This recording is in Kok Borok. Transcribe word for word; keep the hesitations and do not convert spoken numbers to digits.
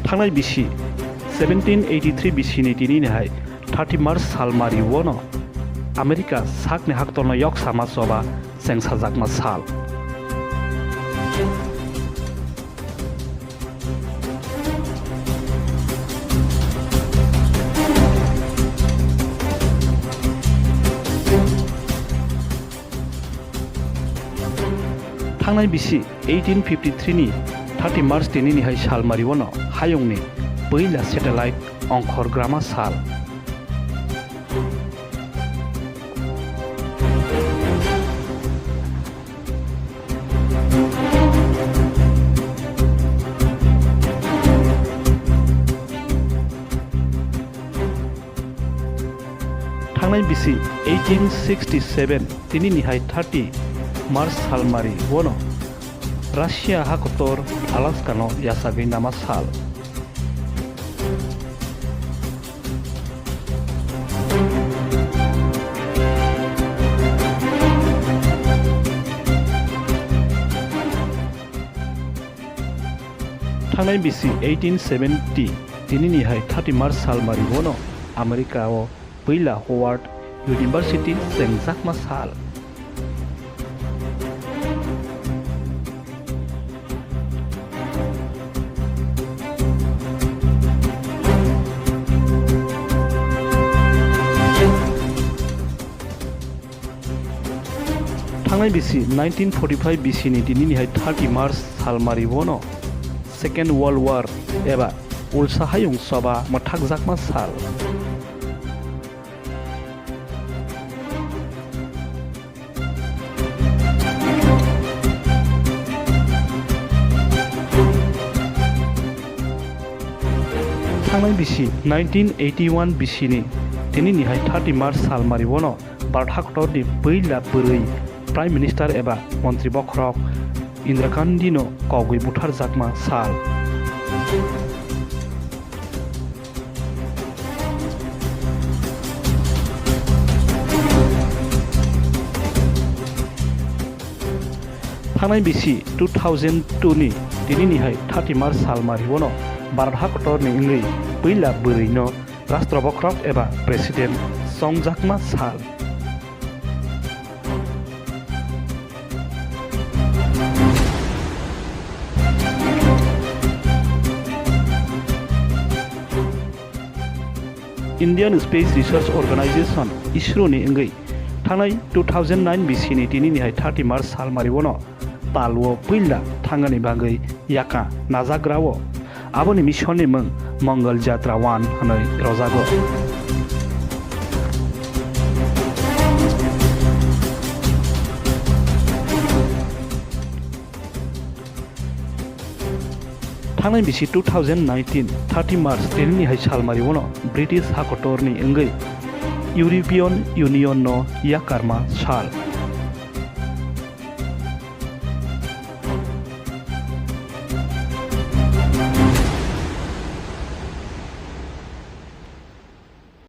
Thangnai bisi seventeen eighty three bisi ni tini ni hai thirty March sal mari wono America sakni haktorno yok sama choba chengsajakma sal. Thangnai bisi eighteen fifty three ni thirty March tini ni hai sal mari wono hayungni puila satellite ongkhor grama sal. Thangnai bisi eighteen sixty seven tini ni hai thirty March sal mari wono Russia hakotor Alaska no yachagwi nama sal. Thangnai bisi eighteen seventy tini ni hai thirty March sal mari wono America o puila Howard University chengjakma sal. Thangnai bisi nineteen forty five bisi ni tini ni hai thirty March sal mari wono Second World War eba ulsa hayung choba mwthakjakma sal. Thangnai bisi nineteen eighty one bisi ni tini ni hai thirty March sal mari wono Bharat hakotor ni puila bwrwi Prime Minister eba Montri bokhorok Indira Gandhi no kogwi butharjakma sal. Thangnai bisi two thousand two ni tini ni hai thirty March sal mari wono Bharat hakotor ni wngwi puila bwrwi no Rashtra bokhorok eba President chongjakma sal. Indian Space Research Organization, isro ni wngwi thangnai two thousand nine bisi ni tini ni hai thirty March sal mari wono pal o puila thangani bagwi yaka najagra o aboni mission ni mung Mangal Yatra one hwnwi rojago. Thangnai bisi two thousand nineteen thirty March tini ni hai sal mari wono British hakotor ni wngwi European Union no yakarma sal.